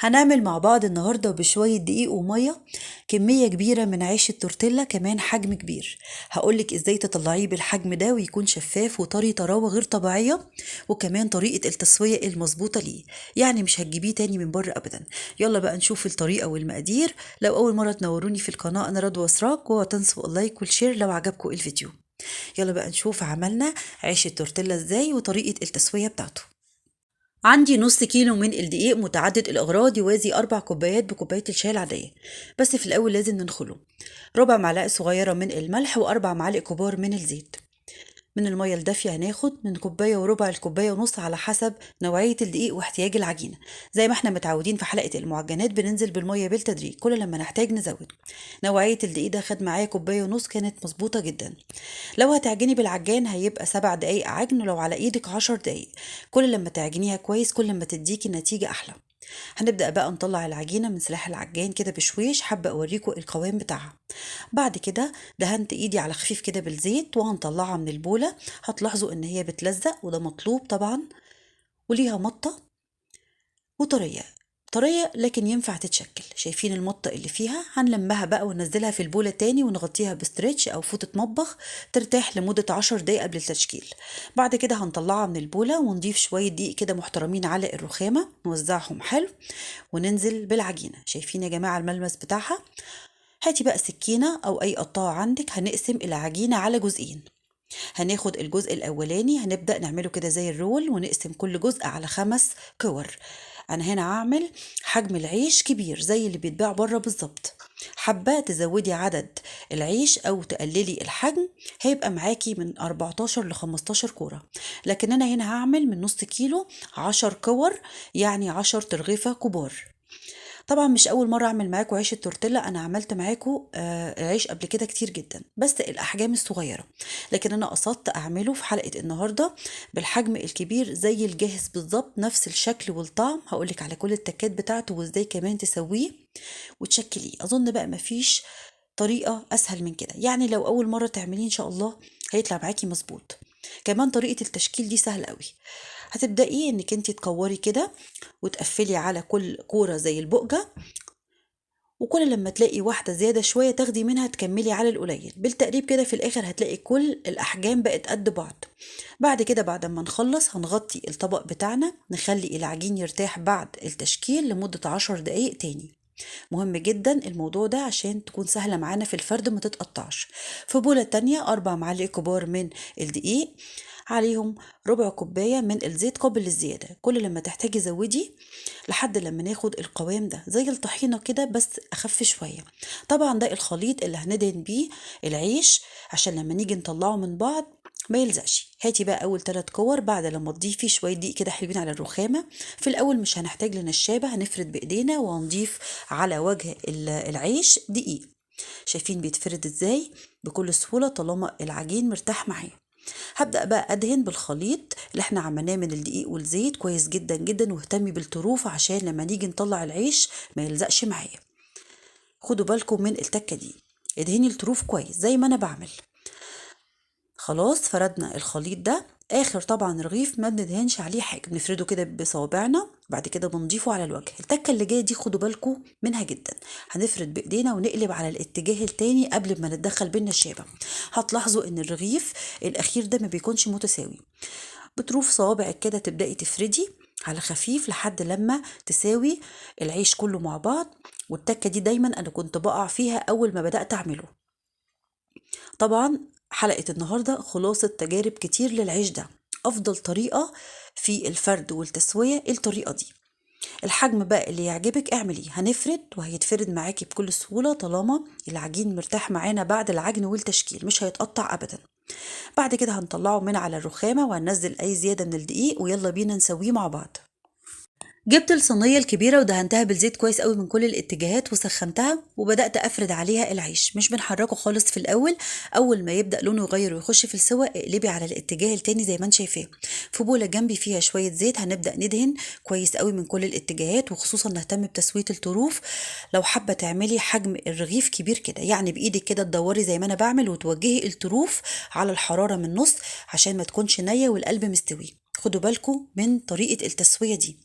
هنعمل مع بعض النهاردة بشوية دقيق ومية كمية كبيرة من عيش التورتيلا، كمان حجم كبير. هقولك ازاي تطلعيه بالحجم ده ويكون شفاف وطري طراوة غير طبيعية، وكمان طريقة التسوية المظبوطة ليه، يعني مش هتجيبيه تاني من بره ابدا. يلا بقى نشوف الطريقة والمقادير. لو اول مرة تنوروني في القناة، انا رضوى سراج، واوعوا تنسوا ال like وال share لو عجبكم الفيديو. يلا بقى نشوف عملنا عيش التورتيلا ازاي وطريقة التسوية بتاعته. عندي نص كيلو من الدقيق متعدد الأغراض يوازي 4 كوبايات بكوباية الشاي العادية، بس في الأول لازم ننخله. ربع معلقة صغيرة من الملح و4 معالق كبار من الزيت. من المية الدافية هناخد من كوباية وربع لكوباية ونص على حسب نوعية الدقيق واحتياج العجينة. زي ما احنا متعودين في حلقة المعجنات بننزل بالمية بالتدريج، كل لما نحتاج نزود. نوعية الدقيق ده خد معايا كوباية ونص، كانت مظبوطة جدا. لو هتعجني بالعجان هيبقى 7 دقايق عجن، ولو على ايدك 10 دقايق. كل لما تعجنيها كويس كل ما تديكي نتيجة أحلى. هنبدأ بقى نطلع العجينة من سلاح العجان كده بشويش، حابة أوريكم القوام بتاعها. بعد كده دهنت إيدي على خفيف كده بالزيت وهنطلعها من البولة. هتلاحظوا إن هي بتلزق وده مطلوب طبعا، وليها مطة وطرية، طرية لكن ينفع تتشكل. شايفين المطة اللي فيها؟ هنلمها بقى وننزلها في البولة تاني ونغطيها بستريتش أو فوطة مطبخ ترتاح لمدة 10 دقايق قبل التشكيل. بعد كده هنطلعها من البولة ونضيف شوية دقيق كده محترمين على الرخامة، نوزعهم حلو وننزل بالعجينة. شايفين يا جماعة الملمس بتاعها؟ هاتي بقى سكينة أو أي قطاعة عندك. هنقسم العجينة على جزئين. هناخد الجزء الأولاني هنبدأ نعمله كده زي الرول، ونقسم كل جزء على 5 كور. أنا هنا هعمل حجم العيش كبير زي اللي بيتباع بره بالظبط. حابة تزودي عدد العيش أو تقللي الحجم هيبقى معاكي من 14 ل 15 كورة، لكن أنا هنا هعمل من نص كيلو 10 كور، يعني 10 ترغيفة كبار. طبعا مش أول مرة أعمل معاكم عيش التورتيلا، أنا عملت معاكم عيش قبل كده كتير جدا بس الأحجام الصغيرة، لكن أنا قصدت أعمله في حلقة النهاردة بالحجم الكبير زي الجاهز بالظبط، نفس الشكل والطعم. هقولك على كل التكات بتاعته وإزاي كمان تسويه وتشكليه. أظن بقى مفيش طريقة أسهل من كده، يعني لو أول مرة تعمليه إن شاء الله هيطلع معاكي مظبوط. كمان طريقة التشكيل دي سهلة قوي. هتبدأي انك انتي تكوري كده وتقفلي على كل كورة زي البقجة، وكل لما تلاقي واحدة زيادة شوية تاخدي منها تكملي على القليل بالتقريب كده. في الاخر هتلاقي كل الاحجام بقت قد بعض. بعد كده بعد ما نخلص هنغطي الطبق بتاعنا، نخلي العجين يرتاح بعد التشكيل لمدة 10 دقايق تاني. مهم جدا الموضوع ده عشان تكون سهلة معانا في الفرد ما تتقطعش. في بولة تانية 4 معالق كبار من الدقيق، عليهم ربع كوباية من الزيت قابل للزيادة، كل لما تحتاجي زودي لحد لما ناخد القوام ده زي الطحينة كده بس أخف شوية. طبعا ده الخليط اللي هندهن بيه العيش عشان لما نيجي نطلعه من بعض ما يلزقش. هاتي بقى أول 3 كور بعد لما تضيفي شوية دقيق كده حلوين على الرخامة. في الأول مش هنحتاج لنشابة، هنفرد بإيدينا وهنضيف على وجه العيش دقيق. شايفين بيتفرد ازاي بكل سهولة طالما العجين مرتاح معاه. هبدأ بقى أدهن بالخليط اللي احنا عملناه من الدقيق والزيت كويس جدا جدا، واهتمي بالطروف عشان لما نيجي نطلع العيش ما يلزقش معايا. خدوا بالكم من التكة دي، ادهني الطروف كويس زي ما انا بعمل. خلاص فردنا الخليط ده. اخر طبعا رغيف ما بندهنش عليه حاجه، بنفرده كده بصوابعنا بعد كده بنضيفه على الوجه. التكه اللي جايه دي خدوا بالكم منها جدا، هنفرد بايدينا ونقلب على الاتجاه التاني قبل ما نتدخل بالنشابه. هتلاحظوا ان الرغيف الاخير ده ما بيكونش متساوي. بطروف صوابعك كده تبداي تفردي على خفيف لحد لما تساوي العيش كله مع بعض. والتكه دي دايما انا كنت بقع فيها اول ما بدات اعمله. طبعا حلقة النهاردة خلاصة تجارب كتير للعيش ده، أفضل طريقة في الفرد والتسوية الطريقة دي. الحجم بقى اللي يعجبك اعمليه، هنفرد وهيتفرد معاكي بكل سهولة طالما العجين مرتاح معانا بعد العجن والتشكيل، مش هيتقطع أبدا. بعد كده هنطلعه من على الرخامة وهننزل أي زيادة من الدقيق، ويلا بينا نسويه مع بعض. جبت الصينية الكبيرة ودهنتها بالزيت كويس قوي من كل الاتجاهات وسخنتها، وبدأت أفرد عليها العيش. مش بنحركه خالص في الأول، أول ما يبدأ لونه يغير ويخش في السوا اقلبي على الاتجاه التاني زي ما انت شايفاه. في بولة جنبي فيها شوية زيت هنبدأ ندهن كويس قوي من كل الاتجاهات، وخصوصا نهتم بتسوية الطروف. لو حابة تعملي حجم الرغيف كبير كده، يعني بإيدك كده تدوري زي ما أنا بعمل وتوجهي الطروف على الحرارة من النص عشان ما تكونش نية والقلب مستوي. خدوا بالكم من طريقة التسوية دي.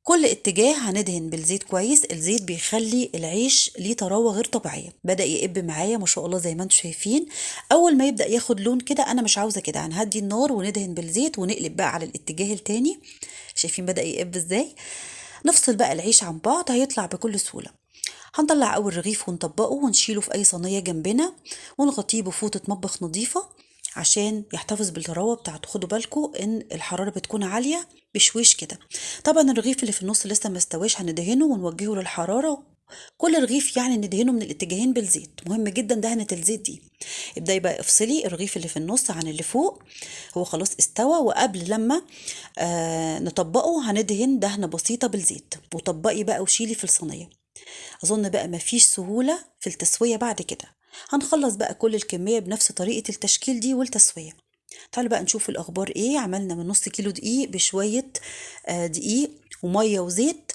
كل اتجاه هندهن بالزيت كويس، الزيت بيخلي العيش ليه طراوه غير طبيعية. بدأ يقب معايا ما شاء الله زي ما انتم شايفين. اول ما يبدأ ياخد لون كده، انا مش عاوزه كده، هنهدي النار وندهن بالزيت ونقلب بقى على الاتجاه التاني. شايفين بدأ يقب ازاي؟ نفصل بقى العيش عن بعض، هيطلع بكل سهولة. هنطلع اول رغيف ونطبقه ونشيله في اي صينية جنبنا، ونغطيه بفوطه مطبخ نظيفة عشان يحتفظ بالطراوه بتاعته. خدوا بالكم ان الحرارة بتكون عالية بشويش كده. طبعا الرغيف اللي في النص لسه ما استواش، هندهنه ونوجهه للحرارة. كل رغيف يعني ندهنه من الاتجاهين بالزيت، مهم جدا دهنه الزيت دي. ابداي بقى افصلي الرغيف اللي في النص عن اللي فوق، هو خلاص استوى. وقبل لما نطبقه هندهن دهنه بسيطة بالزيت، وطبقي بقى وشيلي في الصينية. اظن بقى مفيش سهولة في التسوية بعد كده. هنخلص بقى كل الكمية بنفس طريقه التشكيل دي والتسويه. تعالوا بقى نشوف الاخبار ايه. عملنا من نص كيلو دقيق بشوية دقيق ومية وزيت،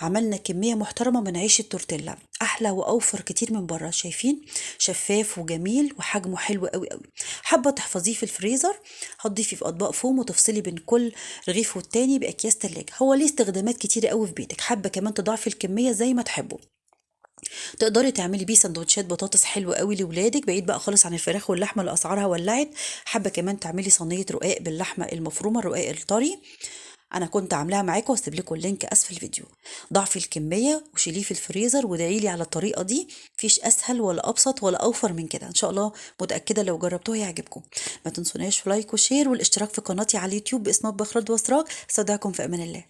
عملنا كمية محترمه من عيش التورتيلا، احلى واوفر كتير من بره. شايفين شفاف وجميل وحجمه حلو قوي قوي. حابة تحفظيه في الفريزر، هتضيفي في اطباق فوم وتفصلي بين كل رغيف والتاني باكياس تلاجة. هو ليه استخدامات كتير قوي في بيتك. حابة كمان تضاعفي الكمية زي ما تحبوا، تقدري تعملي بيه سندوتشات بطاطس حلوة قوي لولادك، بعيد بقى خالص عن الفراخ واللحمة اللي اسعارها ولعت. حابة كمان تعملي صينية رقاق باللحمه المفرومه، الرقاق الطري، انا كنت عاملاها معاكم واسيب لكم ال link اسفل الفيديو. ضعفي الكمية وشيليه في الفريزر وادعي لي على الطريقة دي، مفيش اسهل ولا ابسط ولا اوفر من كده. ان شاء الله متاكدة لو جربتوها هيعجبكم. ما تنسوناش في like و share والاشتراك في قناتي على اليوتيوب باسم مطبخ رضوى سراج. استودعكم في امان الله.